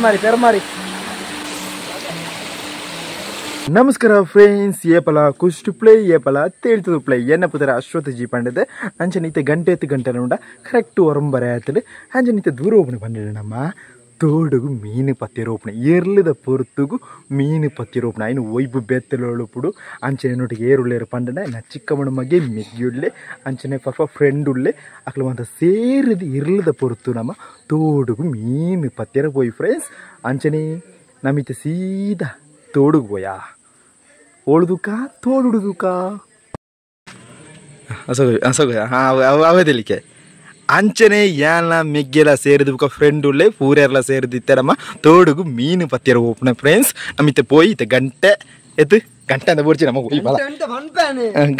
ಪೆರ್ಮಾರಿ ಪೆರ್ಮಾರಿ. ನಮಸ್ಕಾರ ಫ್ರೆಂಡ್ಸ್, ಏಪಲ ಕುಷ್ಟು ಪ್ಲೇ ಏಪಲ ತೇಳ್ತದ ಪ್ಲೇ ಎನ್ನ ಪುದರ ಅಶ್ವಥ ಜಿ ಪಂಡದ ಅಂಚನೆ ಇತ್ತೆ ಗಂಟೆ ಎತ್ತು ಗಂಟೆ ಉಂಡ ಕರೆಕ್ಟ್ ಒರಂಬರೆ ಆಯ್ತದೆ. ಅಂಚನೆ ಇತ್ತೆ ದೂರ ಓಪನೆ ಪಂಡಿಡ ನಮ್ಮ ತೋಡುಗು ಮೀನು ಪತ್ತಿರೋಪಣೆ ಎರ್ಲದ ಪೊರ್ತುಗು ಮೀನು ಪತ್ತಿರೋಪಣೆ ಐನು ಒಯ್ಬು ಬೆತ್ತಲೊಳುಪುಡು ಅಂಚನೆ ನೋಟಿಗೆ ಏರುಳ್ಳೇರು ಪಂಡನ ನಾ ಚಿಕ್ಕಮ್ಮನ ಮಗೆ ಮೆಗ್ಗಿಯುಳ್ಳೆ ಅಂಚನೆ ಪರ್ಫ ಫ್ರೆಂಡ್ ಉಳ್ಳೆ ಅಕ್ಲು ಅಂತ ಸೇರಿದ ಇರ್ಲದ ಪೊರ್ತು ನಮ್ಮ ತೋಡುಗು ಮೀನು ಪತ್ತಿರ ಪೋಯಿ ಫ್ರೆಂಡ್ಸ್. ಅಂಚನೆ ನಮಿತೆ ಸೀದಾ ತೋಡುಗು ಪೋಯಾ ಓಳುದುಕ ತೋಡುಡುದುಕ ಅಸೋಗ ಹಾಂ ಅವದಿಲಿಕ್ಕೆ ಅಂಚನೆ ಯಾನ ಮೆಗ್ಗೆಲ ಸೇರಿದ ಬುಕ್ಕ ಫ್ರೆಂಡ್ ಉಳ್ಳೆ ಪೂರೆಲ್ಲ ಸೇರಿದಿತ್ತೆ ನಮ್ಮ ತೋಡುಗು ಮೀನು ಪತ್ತಿರ ಓಪನ ಫ್ರೆಂಡ್ಸ್. ನಮ್ಮಿತ್ತೆ ಪೋಯಿ ಇತ್ತೆ ಗಂಟೆ ಎತ್ತು ಗಂಟೆ ಅಂತ ಬೋರ್ಚಿ ನಮ್ಮ ಹೋಯಿ ಬಲ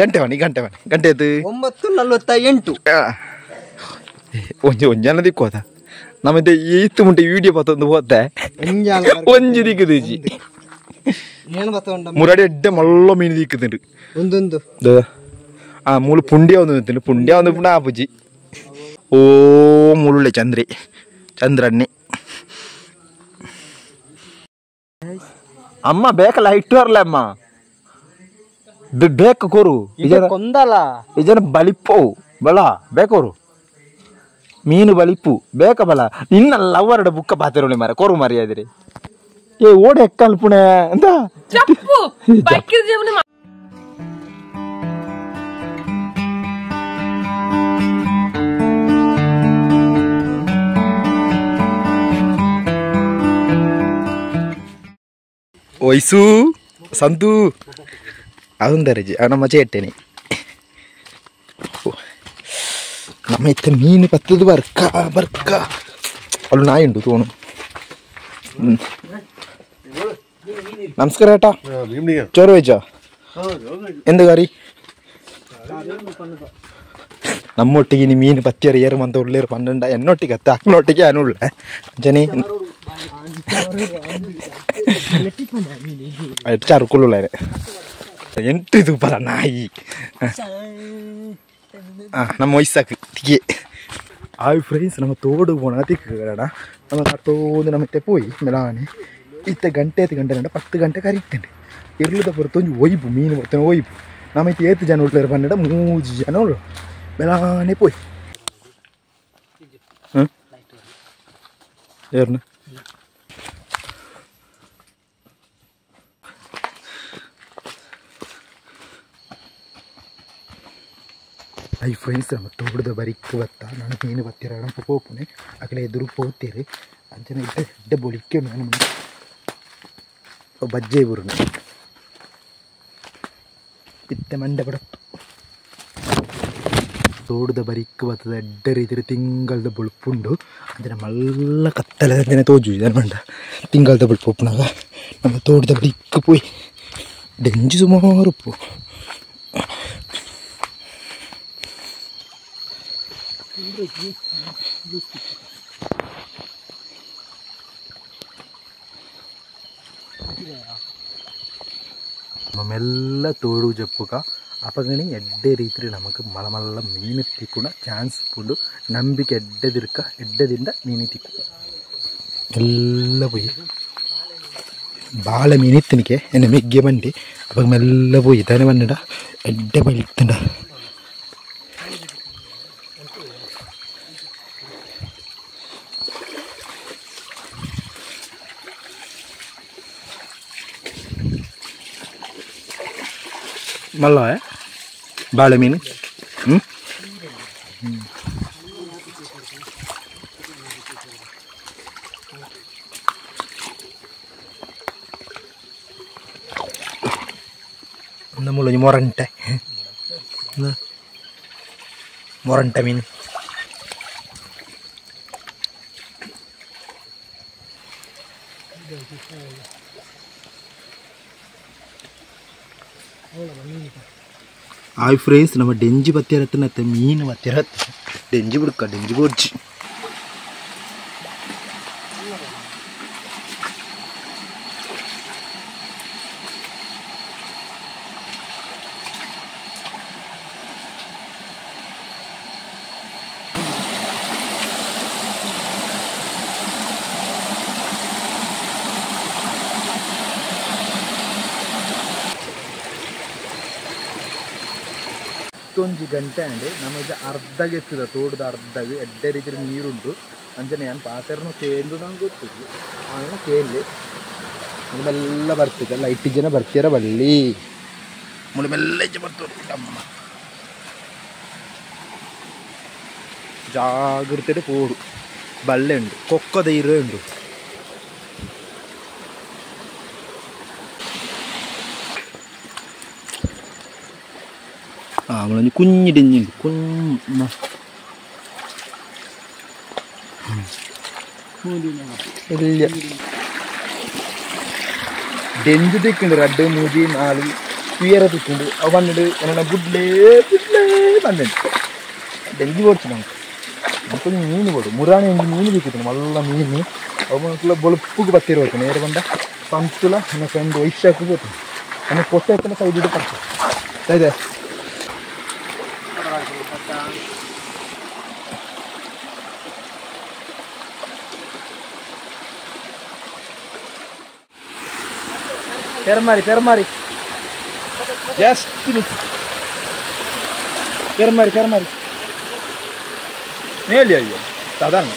ಗಂಟೆ ಬನ್ನಿ ಗಂಟೆ ಬನ್ನಿ ಗಂಟೆ ಎತ್ತು 9:48 ಒಂಜಿ ಒಂಜನ ದಿಕ್ಕೋದ ನಮ್ಮಿತ್ತೆ ಈತ್ತು ಮುಂಟೆ ವಿಡಿಯೋ ಪತ್ತೊಂದು ಹೋದೆ ಒಂಜಿ ದಿಕ್ಕುದಿಜಿ ಮುರಡಿ ಎಡ್ಡೆ ಮಲ್ಲ ಮೀನು ದಿಕ್ಕುದುಂಡು ಒಂದೊಂದು ಆ ಮೂಲು ಪುಂಡ್ಯ ಒಂದು ಪುಂಡ್ಯ ಒಂದು ಪುಣ ಆಪುಜಿ. ಓ ಮುಳುಳ್ಳೆ ಚಂದ್ರಿ ಚಂದ್ರಣ್ಣಿ ಅಮ್ಮ ಬೇಕಲ್ಲ ಇಟ್ಟು ಬರಲ್ಲ ಅಮ್ಮ ಬೇಕ ಕೊರು ಕೊಂದಲ ಇಜನ ಬಲಿಪ್ಪು ಬಲ ಬೇಕೋರು ಮೀನು ಬಲಿಪ್ಪು ಬೇಕ ಬಲ ನಿನ್ನ ಲವ್ವರಡ ಬುಕ್ಕ ಪಾತಿರೋಳಿ ಮಾರ ಕೊರು ಮಾರಿ ಆದ್ರೆ ಏ ಓಡೆ ಎಕ್ಕಲ್ ಪುಣೆ ಅಂತ ವಯಸ್ಸು ಸಂತು ಅದೊಂದರಜಿ ನಮ್ಮ ಚೇಟನೆ ನಮ್ಮ ಇತ್ತ ಮೀನು ಪತ್ತದು ಬರ್ಕ ಬರ್ಕ ಅಲ್ಲಿ ನಾಯಿ ಉಂಟು ತೋಣು. ನಮಸ್ಕಾರ ಏಟಾ, ಚೋರು ವೆಜ್ಜ ಎಂದ ಗಾರಿ ನಮ್ಮೊಟ್ಟಿಗೆ ನೀ ಮೀನು ಪತ್ತಿಯರು ಏರು ಮಂತ ಉಳ್ಳೇರು ಪನ್ನಂಡ ಎನ್ನೊಟ್ಟಿಗೆ ಅತ್ತ ಅಕ್ಕನೊಟ್ಟಿಗೆ ಅನುಳ್ಳ ಅಂಚನೆ ಚರುಕುಳ್ಳುಳ್ಳಾರೆ ಎಂಟು ಇದು ಬರ ನಾಯಿ ನಮ್ಮ ವಯಸ್ಸಾಕು ತಿಗೆ ಆಯ್ ಫ್ರೆಂಡ್ಸ್. ನಮ್ಮ ತೋಡು ಪೋಣ ತಿಕ್ಕಣ ನಮ್ಮ ತೋದು ನಮ್ಮ ಪೋಯಿ ಮೆಲಾನೆ ಇತ್ತೆ ಗಂಟೆ ಎತ್ತು ಗಂಟೆ ಗಂಟೆ 10 ಗಂಟೆ ಕರೀತೇನೆ ಇರ್ಲದ ಹೊರತು ಒಂಜಿ ಒಯ್ಬು ಮೀನು ಬರ್ತೇನೆ ಒಯ್ಬು ನಮ್ಮ ಇತ್ತೆ ಏತು ಜನ ಉಳ್ಳೇರು ಪನ್ನಡ 3 ಜನ ಉಳ್ಳು ಮೆಲಾನೆ ಪೋಯಿ. ಹ್ಞೂ ಏರ್ನ I friends ನಮ್ಮ ತೋಟದ ಬರಿಕ್ ಬತ್ತ ನಾನು ಮೀನು ಬತ್ತೀರ ಪೋಪುನೆ ಅಕಡೆ ಎದುರು ಪೋತೀರಿ ಅಂಚನೆ ಇದ್ದ ಎಡ್ಡೆ ಬೊಳಿಕೆ ನಾನು ಬಜ್ಜೆ ಬುರುನೆ ಇತ್ತೆ ಮಂಡೆ ಬಡತ್ತು ತೋಟದ ಬರಿಕ್ ಬತ್ತದ ಎಡ್ಡೆ ರೀತಿ ತಿಂಗಳದ ಬೊಳ್ಪುಂಡು ಅಂಚನೆ ಮಲ್ಲ ಕತ್ತಲೆ ಅಂಚನೆ ತೋಜು ಇದನ್ನು ಮಂಡ ತಿಂಗಳದ ಬೊಳ್ಪುನಾಗ ನಮ್ಮ ತೋಟದ ಬರಿಕ್ ಪೋಯಿ ಡೆಂಜಿ ಸುಮಾರು ಉಪ್ಪು ನಮ್ಮೆಲ್ಲ ತೋಡು ಜಪ್ಪುಕ ಅಪಗಣಿ ಎಡ್ಡೆ ರೀತಿ ನಮಗೆ ಮಲ ಮಲ್ಲ ಮೀನು ತಿಕ್ಕುಣ ಚಾನ್ಸ್ ಪುಂಡು ನಂಬಿಕೆ ಎಡ್ಡೆದಿರ್ಕ ಎಡ್ಡೆದಿಂದ ಮೀನು ತಿಕ್ಕು ಎಲ್ಲ ಪೋಯಿ ಬಾಳೆ ಮೀನು ಇತ್ತನಿಕೆ ಎನ್ನ ಮೆಗ್ಗೆ ಬಂಡಿ ಅವಾಗ ಮೆಲ್ಲ ಪೋಯಿ ತಾನೆ ಬಂದಿಡ ಎಡ್ಡೆ ಬಳಿತ್ತಂಡ. ಮಲ್ಲ ಬಾಳೆ ಮೀನು ಹ್ಞೂ ಮುಳ್ಳು ಮೊರಂಟೆ ಮೊರಂಟೆ ಮೀನು. ಆಯ್ ಫ್ರೆಂಡ್ಸ್, ನಮ್ಮ ಡೆಂಜಿ ಬತ್ತಿರತ್ತೆ ಮೀನು ಬತ್ತಿರತ್ತೆ ಡೆಂಜಿ ಬಿಡ್ಕ ಡೆಂಜಿ ಬೋರ್ಜಿ ಇತ್ತೊಂಜಿ ಗಂಟೆ ಅಂಡ್ ನಮಗೆ ಅರ್ಧಗೆ ಎತ್ತದ ತೋಟದ ಅರ್ಧಗೆ ಎಡ್ಡೆ ರೀತಿಯ ನೀರುಂಟು ಅಂಚನೆ ನಾನು ಪಾತೆರ್ನು ಕೇಂದು ನಂಗೆ ಗೊತ್ತಿದ್ದು ಆಮೇಲೆ ಕೇಳಿ ಮುಳುಮೆಲ್ಲ ಬರ್ತದೆ ಲೈಟ್ ಜನ ಬರ್ತೀರ ಬಳ್ಳಿ ಮುಳುಮೆಲ್ಲ ಇಜ್ಜೆ ಬರ್ತದೆ ಅಮ್ಮ ಜಾಗ್ರತೆ ಪೋಡು ಬಳ್ಳೆ ಉಂಟು ಕೊಕ್ಕದ ಇರೋ ಉಂಟು നമ്മളൊന്ന് കുഞ്ഞു ഡിഞ്ഞുണ്ട് കുഞ്ഞു ഇല്ല ഡെഞ്ച് തിക്കുണ്ട് റെഡ് മൂജി നാല് ഉയര തിക്കുണ്ട് അത് വന്നിട്ട് എന്നാ ഗുഡ്ലേ ഗുഡ്ലേ വന്നിട്ട് ഡെഞ്ച് പൊടിച്ചു നമുക്ക് നമുക്കൊന്ന് മീൻ പോടും മുറാണി ಒಂದು ಮೀನು ಬೇಕಿತ್ತು ಮಲ್ಲ ಮೀನು ಅವು ಮಕ್ಕಳ ಬೊಳಪುಗೆ ಬತ್ತಿರ ಹೋಗ್ತಾನೆ ನೇರ ಬಂದ ಸಂತುಲ ನನ್ನ ಫ್ರೆಂಡ್ ವೈಶಾಖ ಹೋಗ್ತಾನೆ ನನ್ನ ಕೊಟ್ಟೆ ಹತ್ತಿರ ಸೈಡ್ ಇಟ್ಟು ಪಡ್ತಾರೆ ಇದೆ ಪೆರ್ಮಾರಿ ಪೆರ್ಮಾರಿ ಜಸ್ಟ್ ಮಿಸ್ ಪೆರ್ಮಾರಿ ಪೆರ್ಮಾರಿ ಮೇಲಿ ಅಯ್ಯೋ ಸಾಧಾರಣ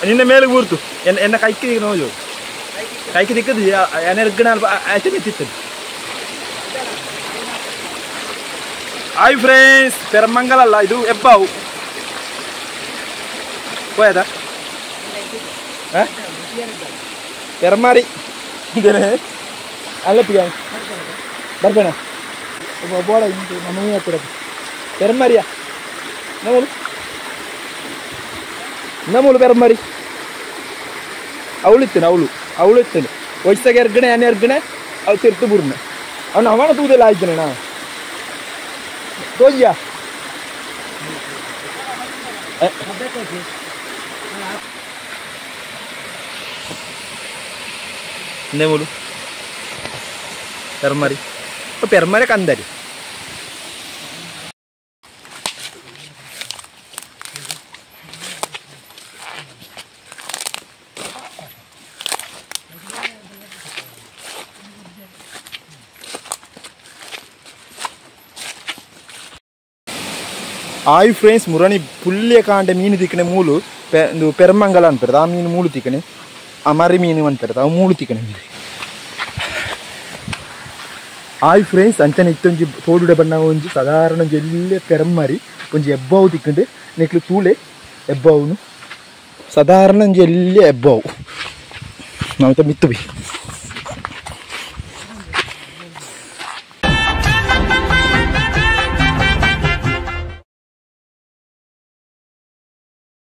ನಿನ್ನ ಮೇಲೆ ಊರ್ತು ಎನ್ನ ಕೈಗೆ ನೋವು ಕೈಗೆ ದಿಕ್ಕದು ಎನ್ನ ಆಚೆ ಮೆತ್ತಿತ್ತು. ಹಾಯ್ ಫ್ರೆಂಡ್ಸ್, ಪೆರಮಂಗಲಲ್ಲ ಇದು ಹೆಬ್ಬಾವು ಹೋಯದ ಪೆರಮಾರಿ ಅಲ್ಲಪ್ಪ ಬರ್ಬೇಣ ಬೋಡ ನಮ್ಮ ಹತ್ತಿರ ಪೆರಮಾರಿಯ ನಮ್ಮೂಲು ನಮ್ಮೂಲು ಪೆರಮಾರಿ ಅವಳು ಇತ್ತೇನೆ ಅವಳು ಅವಳು ಇತ್ತೇನೆ ವಯಸ್ಸಾಗ ಎರ್ಗಣೆ ಅನ್ನ ಎರ್ಗಣೆ ಅವು ತಿರ್ತು ಬುರ್ನೆ ಅವನು ಅವನ ತೂದೆಲ್ಲ ಆಯ್ತಾನೆ ನಾ ತೋಜಿಯಾ ನೇಮೂಲು ಪೆರ್ಮರಿ ಪೆರ್ಮರೆ ಕಂದರಿ ಆಯ್ ಫ್ರೆಂಡ್ಸ್, ಮುರಣಿ ಪುಲ್ಯ ಕಾಂಡೆ ಮೀನು ತಿಕ್ಕನೆ ಮೂಲು ಪೆರ್ಮಂಗಲ ಅನ್ಪೆರ್ದು ಆ ಮೀನು ಮೂಲು ತಿಕ್ಕನೆ ಆ ಮರಿ ಮೀನು ಅನ್ಪೆರ್ದು ಅವು ಮೂಲು ತಿಕ್ಕನೆ ಮೀನು. ಆಯ್ ಫ್ರೆಂಡ್ಸ್, ಅಂಚನೆ ಇತ್ತೊಂಜಿ ತೋಡುಡೆ ಬಣ್ಣ ಒಂಜಿ ಸಾಧಾರಣ ಒಂಜಿ ಎಲ್ಲೇ ಪೆರಮ್ಮರಿ ಒಂಜಿ ಎಬ್ಬಾವು ತಿಕ್ಕಂಡು ನೆಕ್ಲು ತೂಲೆ ಎಬ್ಬಾವುನು ಸಾಧಾರಣ ಒಂಜಿ ಎಲ್ಲೇ ಎಬ್ಬಾವು ನಾವು ಮಿತ್ತು ಬಿ